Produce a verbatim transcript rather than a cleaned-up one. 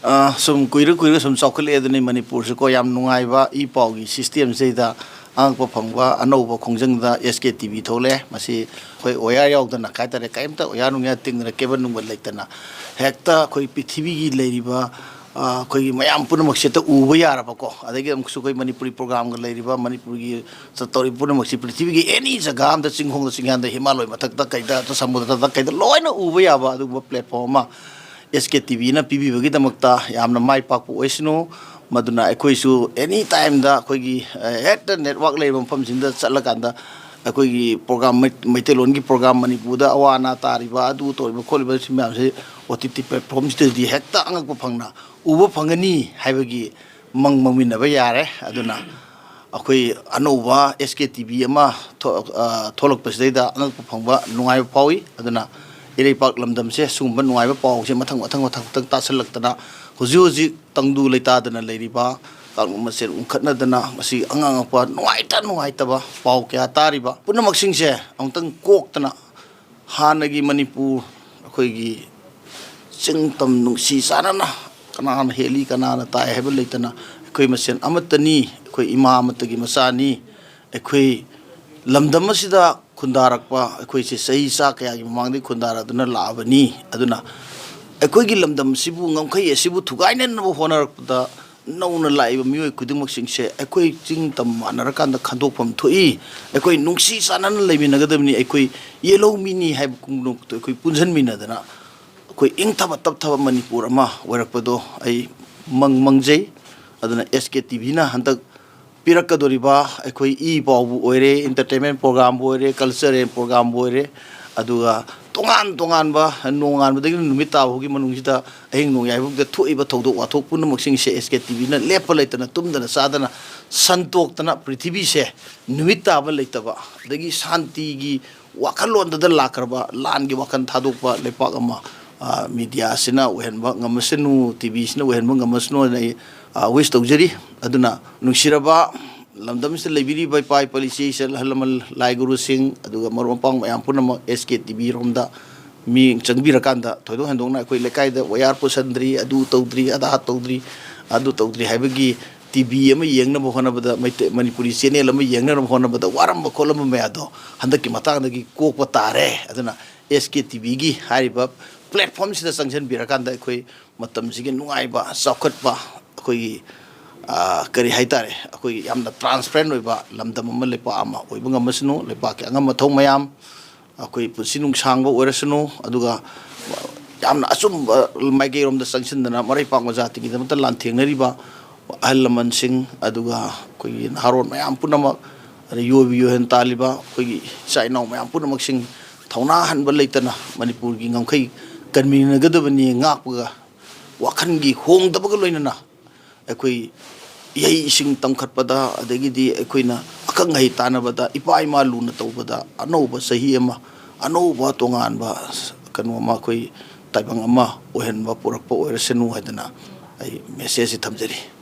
ꯑ, ꯁꯨꯝ ꯀꯨꯏꯔ ꯀꯨꯏꯔꯒ ꯁꯨꯝ ꯆꯥꯎꯈꯠꯂꯛꯑꯦ ꯑꯗꯨꯅꯤ ꯃꯅꯤꯄꯨꯔꯁꯤꯀꯣ꯫ ꯌꯥꯝ ꯅꯨꯡꯉꯥꯏꯕ ꯏ ꯄꯥꯎꯒꯤ system ꯁꯤꯗ ꯑꯉꯛꯄ ꯐꯪꯕ ꯑꯅꯧꯕ ꯈꯣꯡꯖꯪꯗ S K T V ꯊꯣꯛꯂꯛꯑꯦ꯫ ꯃꯁꯤ ꯑꯩꯈꯣꯏ ꯑꯣꯌꯥꯔ ꯌꯥꯎꯗꯅ ꯀꯩ ꯍꯥꯏꯇꯥꯔꯦ, ꯀꯔꯤꯝꯇ ꯑꯣꯌꯥꯔ ꯅꯨꯡꯌꯥꯔ ꯇꯤꯡꯗꯅ, cable ꯅꯨꯡꯕ ꯂꯩꯇꯅ, ꯍꯦꯛꯇ ꯑꯩꯈꯣꯏ ꯄ꯭ꯔꯤꯊꯤꯕꯤꯒꯤ ꯂꯩꯔꯤꯕ, ꯑ, ꯑꯩꯈꯣꯏꯒꯤ ꯃꯌꯥꯝ ꯄꯨꯝꯅꯃꯛꯁꯦ ꯍꯦꯛꯇ ꯎꯕ ꯌꯥꯔꯕꯀꯣ꯫ ꯑꯗꯒꯤ ꯑꯃꯨꯛꯁꯨ ꯑꯩꯈꯣꯏ ꯃꯅꯤꯄꯨꯔꯤ programꯒ ꯂꯩꯔꯤꯕ, ꯃꯅꯤꯄꯨꯔꯒꯤ ꯆꯠꯇꯧꯔꯤꯕ ꯄꯨꯝꯅꯃꯛꯁꯤ ꯄ꯭ꯔꯤꯊꯤꯕꯤꯒꯤ any ꯖꯒꯥ ꯑꯃꯗ, ꯆꯤꯡꯈꯣꯡꯗ, ꯆꯤꯡꯌꯥꯟꯗ, ꯍꯤꯃꯥꯂꯣꯏ ꯃꯊꯛꯇ ꯀꯩꯗ, ꯁꯃꯨꯗ꯭ꯔꯗ ꯀꯩꯗ ꯂꯣꯏꯅ ꯎꯕ ꯌꯥꯕ ꯑꯗꯨꯒꯨꯝꯕ platform ꯑꯃ S K T Vꯅ ꯄꯤꯕꯤꯕꯒꯤꯗꯃꯛꯇ ꯌꯥꯝꯅ ꯃꯥꯏ ꯄꯥꯛꯄ ꯑꯣꯏꯁꯅꯨ꯫ ꯃꯗꯨꯅ ꯑꯩꯈꯣꯏꯁꯨ any timeꯗ ꯑꯩꯈꯣꯏꯒꯤ, ꯑ, ꯍꯦꯛꯇ network ꯂꯩꯕ ꯃꯐꯝꯁꯤꯡꯗ ꯆꯠꯂꯀꯥꯟꯗ ꯑꯩꯈꯣꯏꯒꯤ program, ꯃꯩ-, ꯃꯩꯇꯩꯂꯣꯟꯒꯤ program ꯃꯅꯤꯄꯨꯔꯗ ꯑꯋꯥ ꯑꯅꯥ ꯇꯥꯔꯤꯕ, ꯑꯗꯨ ꯇꯧꯔꯤꯕ ꯈꯣꯠꯂꯤꯕꯁꯤ ꯃꯌꯥꯝꯁꯤ O T T platformꯁꯤꯗꯗꯤ ꯍꯦꯛꯇ ꯑꯉꯛꯄ ꯐꯪꯅ ꯎꯕ ꯐꯪꯒꯅꯤ ꯍꯥꯏꯕꯒꯤ ꯃꯪ ꯃꯪꯃꯤꯟꯅꯕ ꯌꯥꯔꯦ꯫ ꯑꯗꯨꯅ ꯑꯩꯈꯣꯏ ꯑꯅꯧꯕ S K T V ꯑꯃ ꯊꯣ-, ꯑ, ꯊꯣꯛꯂꯛꯄꯁꯤꯗꯩꯗ ꯑꯉꯛꯄ ꯐꯪꯕ, ꯅꯨꯡꯉꯥꯏꯕ ꯐꯥꯎꯏ꯫ ꯑꯗꯨꯅ ꯏꯔꯩꯄꯥꯛ ꯂꯝꯗꯝꯁꯦ ꯁꯤꯒꯨꯝꯕ ꯅꯨꯡꯉꯥꯏꯕ ꯄꯥꯎꯁꯦ ꯃꯊꯪ ꯃꯊꯪ ꯃꯊꯪ ꯃꯊꯪ ꯇꯥꯁꯜꯂꯛꯇꯅ ꯍꯧꯖꯤꯛ ꯍꯧꯖꯤꯛ ꯇꯪꯗꯨ ꯂꯩꯇꯥꯗꯅ ꯂꯩꯔꯤꯕ ꯀꯥꯡꯂꯨꯞ ꯃꯁꯦꯜ ꯎꯪꯈꯠꯅꯗꯅ ꯃꯁꯤ ꯑꯉꯥꯡ ꯑꯉꯛꯄ ꯅꯨꯡꯉꯥꯏꯇ ꯅꯨꯡꯉꯥꯏꯇꯕ ꯄꯥꯎ ꯀꯌꯥ ꯇꯥꯔꯤꯕ ꯄꯨꯝꯅꯃꯛꯁꯤꯡꯁꯦ ꯑꯃꯨꯛꯇꯪ ꯀꯣꯛꯇꯅ ꯍꯥꯟꯅꯒꯤ ꯃꯅꯤꯄꯨꯔ ꯑꯩꯈꯣꯏꯒꯤ ꯆꯤꯡ ꯇꯝ ꯅꯨꯡꯁꯤ ꯆꯥꯟꯅꯅ ꯀꯅꯥꯅ ꯍꯦꯜꯂꯤ ꯀꯅꯥꯅ ꯇꯥꯏ ꯍꯥꯏꯕ ꯂꯩꯇꯅ ꯑꯩꯈꯣꯏ ꯃꯁꯦꯟ ꯑꯃꯠꯇꯅꯤ, ꯑꯩꯈꯣꯏ ꯏꯃꯥ ꯑꯃꯠꯇꯒꯤ ꯃꯆꯥꯅꯤ꯫ ꯑꯩꯈꯣꯏ ꯂꯝꯗꯝ ꯑꯁꯤꯗ ꯈꯨꯟꯗꯥꯔꯛꯄ ꯑꯩꯈꯣꯏꯁꯦ ꯆꯍꯤ ꯆꯥ ꯀꯌꯥꯒꯤ ꯃꯃꯥꯡꯗꯒꯤ ꯈꯨꯟꯗꯥꯔꯛꯇꯨꯅ ꯂꯥꯛꯑꯕꯅꯤ꯫ ꯑꯗꯨꯅ ꯑꯩꯈꯣꯏꯒꯤ ꯂꯝꯗꯝ ꯑꯁꯤꯕꯨ, ꯉꯝꯈꯩ ꯑꯁꯤꯕꯨ ꯊꯨꯒꯥꯏꯅꯅꯕ ꯍꯣꯠꯅꯔꯛꯄꯗ ꯅꯧꯅ ꯂꯥꯛꯏꯕ ꯃꯤꯑꯣꯏ ꯈꯨꯗꯤꯡꯃꯛꯁꯤꯡꯁꯦ ꯑꯩꯈꯣꯏ ꯆꯤꯡ ꯇꯝ ꯃꯥꯟꯅꯔꯀꯥꯟꯗ ꯈꯟꯗꯣꯛꯐꯝ ꯊꯣꯛꯏ꯫ ꯑꯩꯈꯣꯏ ꯅꯨꯡꯁꯤ ꯆꯥꯟꯅꯅ ꯂꯩꯃꯤꯟꯅꯒꯗꯕꯅꯤ꯫ ꯑꯩꯈꯣꯏ ꯌꯦꯜꯍꯧꯃꯤꯅꯤ ꯍꯥꯏꯕ ꯈꯣꯡꯅꯣꯛꯇꯣ ꯑꯩꯈꯣꯏ ꯄꯨꯟꯁꯤꯟꯃꯤꯟꯅꯗꯅ ꯑꯩꯈꯣꯏ ꯏꯪꯊꯕ ꯇꯞꯊꯕ ꯃꯅꯤꯄꯨꯔ ꯑꯃ ꯑꯣꯏꯔꯛꯄꯗꯣ ꯑꯩ ꯃꯪ ꯃꯪꯖꯩ꯫ ꯑꯗꯨꯅ S K T Vꯅ ꯍꯟꯗꯛ ꯄꯤꯔꯛꯀꯗꯣꯔꯤꯕ ꯑꯩꯈꯣꯏ ꯏ ꯄꯥꯎꯕꯨ ꯑꯣꯏꯔꯦ, entertainment programꯕꯨ ꯑꯣꯏꯔꯦ, cultural programꯕꯨ ꯑꯣꯏꯔꯦ, ꯑꯗꯨꯒ ꯇꯣꯉꯥꯟ ꯇꯣꯉꯥꯟꯕ ꯅꯣꯡꯉꯥꯟꯕꯗꯒꯤ ꯅꯨꯃꯤꯠ ꯇꯥꯕ ꯐꯥꯎꯒꯤ ꯃꯅꯨꯡꯁꯤꯗ ꯑꯍꯤꯡ ꯅꯣꯡꯌꯥꯏꯐꯥꯎꯗ ꯊꯣꯛꯏꯕ ꯊꯧꯗꯣꯛ ꯋꯥꯊꯣꯛ ꯄꯨꯝꯅꯃꯛꯁꯤꯡꯁꯦ S K T Vꯅ ꯂꯦꯞꯄ ꯂꯩꯇꯅ, ꯇꯨꯝꯗꯅ ꯆꯥꯗꯅ, ꯁꯟꯇꯣꯛꯇꯅ ꯄ꯭ꯔꯤꯊꯤꯕꯤꯁꯦ ꯅꯨꯃꯤꯠ ꯇꯥꯕ ꯂꯩꯇꯕ, ꯑꯗꯒꯤ ꯁꯥꯟꯇꯤꯒꯤ ꯋꯥꯈꯜꯂꯣꯟꯗꯨꯗ ꯂꯥꯛꯈ꯭ꯔꯕ ꯂꯥꯟꯒꯤ ꯋꯥꯈꯜ ꯊꯥꯗꯣꯛꯄ ꯂꯩꯄꯥꯛ ꯑꯃ, ꯑ, mediaꯁꯤꯅ ꯑꯣꯏꯍꯟꯕ ꯉꯝꯃꯁꯅꯨ, TVꯁꯤꯅ ꯑꯣꯏꯍꯟꯕ ꯉꯝꯃꯁꯅꯨ ꯍꯥꯏꯅ ꯑꯩ, ꯑ, wish ꯇꯧꯖꯔꯤ꯫ ꯑꯗꯨꯅ ꯅꯨꯡꯁꯤꯔꯕ ꯂꯝꯗꯝꯁꯤꯗ ꯂꯩꯕꯤꯔꯤꯕ ꯏꯄꯥ ꯏꯄꯥ, ꯏꯆꯦ ꯏꯆꯜ, ꯑꯍꯜ ꯂꯃꯟ, ꯂꯥꯏ ꯒꯨꯔꯨꯁꯤꯡ, ꯑꯗꯨꯒ ꯃꯔꯨꯞ ꯃꯄꯥꯡ ꯃꯌꯥꯝ ꯄꯨꯝꯅꯃꯛ S K T V ꯔꯣꯝꯗ ꯃꯤꯠꯌꯦꯡ ꯆꯪꯕꯤꯔꯀꯥꯟꯗ, ꯊꯣꯏꯗꯣꯛ ꯍꯦꯟꯗꯣꯛꯅ ꯑꯩꯈꯣꯏ ꯂꯩꯀꯥꯏꯗ ꯋꯥꯌꯥꯔ ꯄꯨꯁꯟꯗ꯭ꯔꯤ, ꯑꯗꯨ ꯇꯧꯗ꯭ꯔꯤ, ꯑꯗꯥ ꯇꯧꯗ꯭ꯔꯤ, ꯑꯗꯨ ꯇꯧꯗ꯭ꯔꯤ ꯍꯥꯏꯕꯒꯤ ꯇꯤ ꯚꯤ ꯑꯃ ꯌꯦꯡꯅꯕ ꯍꯣꯠꯅꯕꯗ, ꯃꯩꯇꯩ ꯃꯅꯤꯄꯨꯔꯤ ꯆꯦꯅꯦꯜ ꯑꯃ ꯌꯦꯡꯅꯅꯕ ꯍꯣꯠꯅꯕꯗ ꯋꯥꯔꯝꯕ ꯈꯣꯠꯂꯝꯕ ꯃꯌꯥꯝꯗꯣ ꯍꯟꯗꯛꯀꯤ ꯃꯇꯥꯡꯗꯒꯤ ꯀꯣꯛꯄ ꯇꯥꯔꯦ꯫ ꯑꯗꯨꯅ ꯑꯦꯁ ꯀꯦ ꯇꯤ ꯚꯤꯒꯤ ꯍꯥꯏꯔꯤꯕ ꯄ꯭ꯂꯦꯠꯐꯣꯝꯁꯤꯗ ꯆꯪꯁꯤꯟꯕꯤꯔꯀꯥꯟꯗ ꯑꯩꯈꯣꯏ ꯃꯇꯝꯁꯤꯒꯤ ꯅꯨꯡꯉꯥꯏꯕ, ꯆꯥꯎꯈꯠꯄ, ꯑꯩꯈꯣꯏꯒꯤ, ꯑ, ꯀꯔꯤ ꯍꯥꯏꯇꯥꯔꯦ, ꯑꯩꯈꯣꯏꯒꯤ ꯌꯥꯝꯅ ꯇ꯭ꯔꯥꯟꯁꯄꯦꯔꯦꯟ ꯑꯣꯏꯕ ꯂꯝꯗꯝ ꯑꯃ, ꯂꯩꯄꯥꯛ ꯑꯃ ꯑꯣꯏꯕ ꯉꯝꯃꯁꯅꯨ꯫ ꯂꯩꯄꯥꯛꯀꯤ ꯑꯉꯝ ꯑꯊꯧ ꯃꯌꯥꯝ, ꯑꯩꯈꯣꯏ ꯄꯨꯟꯁꯤ ꯅꯨꯡꯁꯥꯡꯕ ꯑꯣꯏꯔꯁꯅꯨ, ꯑꯗꯨꯒ ꯌꯥꯝꯅ ꯑꯆꯨꯝꯕ ꯃꯥꯏꯀꯩꯔꯣꯝꯗ ꯆꯪꯁꯤꯟꯗꯅ ꯃꯔꯩ ꯄꯥꯛꯄ ꯖꯥꯇꯤꯒꯤꯗꯃꯛꯇ ꯂꯥꯟꯊꯦꯡꯅꯔꯤꯕ ꯑꯍꯜ ꯂꯃꯟꯁꯤꯡ, ꯑꯗꯨꯒ ꯑꯩꯈꯣꯏꯒꯤ ꯅꯍꯥꯔꯣꯜ ꯃꯌꯥꯝ ꯄꯨꯝꯅꯃꯛ, ꯑꯗꯩ ꯌꯣꯏꯕ ꯌꯣꯏꯍꯟ ꯇꯥꯜꯂꯤꯕ ꯑꯩꯈꯣꯏꯒꯤ ꯏꯆꯥ ꯏꯅꯥꯎ ꯃꯌꯥꯝ ꯄꯨꯝꯅꯃꯛꯁꯤꯡ ꯊꯧꯅꯥ ꯍꯟꯕ ꯂꯩꯇꯅ ꯃꯅꯤꯄꯨꯔꯒꯤ ꯉꯝꯈꯩ ꯀꯟꯃꯤꯟꯅꯒꯗꯕꯅꯤ, ꯉꯥꯛꯄꯒ ꯋꯥꯈꯜꯒꯤ ꯍꯣꯡꯗꯕꯒ ꯂꯣꯏꯅꯅ ꯑꯩꯈꯣꯏ ꯏꯍꯩ ꯏꯁꯤꯡ ꯇꯝꯈꯠꯄꯗ, ꯑꯗꯒꯤꯗꯤ ꯑꯩꯈꯣꯏꯅ ꯑꯈꯪ ꯑꯍꯩ ꯇꯥꯟꯅꯕꯗ, ꯏꯄꯥ ꯏꯃꯥ ꯂꯨꯅ ꯇꯧꯕꯗ, ꯑꯅꯧꯕ ꯆꯍꯤ ꯑꯃ, ꯑꯅꯧꯕ ꯇꯣꯉꯥꯟꯕ ꯀꯩꯅꯣ ꯑꯃ, ꯑꯩꯈꯣꯏ ꯇꯥꯏꯕꯪ ꯑꯃ ꯑꯣꯏꯍꯟꯕ ꯄꯨꯔꯛꯄ ꯑꯣꯏꯔꯁꯅꯨ ꯍꯥꯏꯗꯅ ꯑꯩ ꯃꯦꯁꯦꯖꯁꯤ ꯊꯝꯖꯔꯤ꯫